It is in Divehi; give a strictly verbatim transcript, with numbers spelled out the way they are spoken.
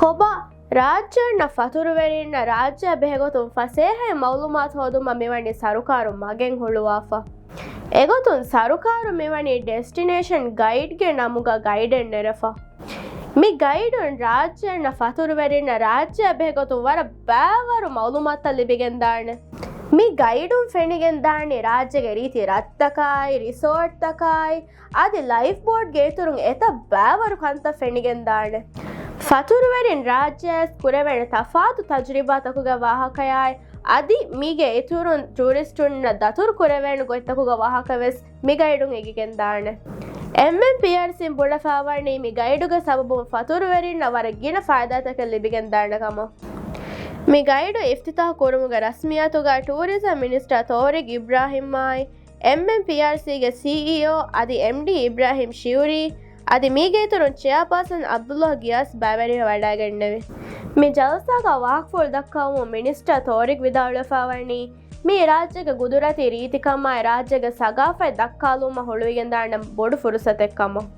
ކޮބާ، ރާއްޖޭންނަށް ފަތުރުވެރިންނަށް ރާއްޖެއަށް ބެހޭގޮތުން ފަސޭހައިން މައުލޫމާތު ހޯދުމަށް މިވަނީ ސަރުކާރު މަގެއް ހުޅުވާފަ. އެގޮތުން ސަރުކާރު މިވަނީ ޑެސްޓިނޭޝަން ގައިޑްގެ ނަމުގަ ގައިޑެއް ނެރެފަ. މި ގައިޑުން ރާއްޖޭންނަށް ފަތުރުވެރިންނަށް ރާއްޖެއަށް ބެހޭގޮތުން ވަރަށް ބައިވަރު މައުލޫމާތުތައް ލިބިގެންދާނެ. މި ގައިޑުން ފެނިގެންދާނެ ރާއްޖޭގެ ރީތި ރަށްތަކާއި، ރިސޯޓްތަކާއި، އަދި ލައިފް ބޯޓްގެ އިތުރުން އެތައް ބައިވަރު ކަންތައް ފެނިގެންދާނެ. ފަތުރުވެރިން ރާއްޖެއަށް ކުރެވޭނެ ތަފާތު ތަޖުރިބާތަކުގެ ވާހަކަޔާއި، އަދި މީގެ އިތުރުން ޓޫރިސްޓުންނަށް ދަތުރު ކުރެވޭނެ ގޮތްތަކުގެ ވާހަކަވެސް މި ގައިޑުން އެނގިގެންދާނެ. އެމްއެމްޕީއާރްސީން ބުނެފައިވަނީ މި ގައިޑުގެ ސަބަބުން ފަތުރުވެރިންނަށް ވަރަށް ގިނަ ފައިދާތަކެއް ލިބިގެންދާނެ ކަމަށް. މި ގައިޑު އިފްތިތާހު ކުރުމުގެ ރަސްމިއްޔާތުގަ ޓޫރިޒަމް މިނިސްޓަރ ތޯރިގް އިބްރާހިމްއާއި، އެމްއެމްޕީއާރްސީގެ ސީއީއޯ އަދި އެމްޑީ އިބްރާހިމް ޝިއުރީ، އަދި މީގެ އިތުރުން ޗެއާޕާސަން އަބްދުﷲ ގިޔާސް ބައިވެރިވެ ވަޑައިގެންނެވި. މި ޖަލްސާގަ ވާހަކަފުޅު ދައްކަވަމުން މިނިސްޓަރ ތޯރިގް ވިދާޅުވެފައިވަނީ، މީ ރާއްޖޭގެ ގުދުރަތީ ރީތިކަމާއި، ރާއްޖޭގެ ސަގާފަތް ދައްކާލުމަށް ހުޅުވިގެންދާނެ ބޮޑު ފުރުސަތެއް ކަމަށް.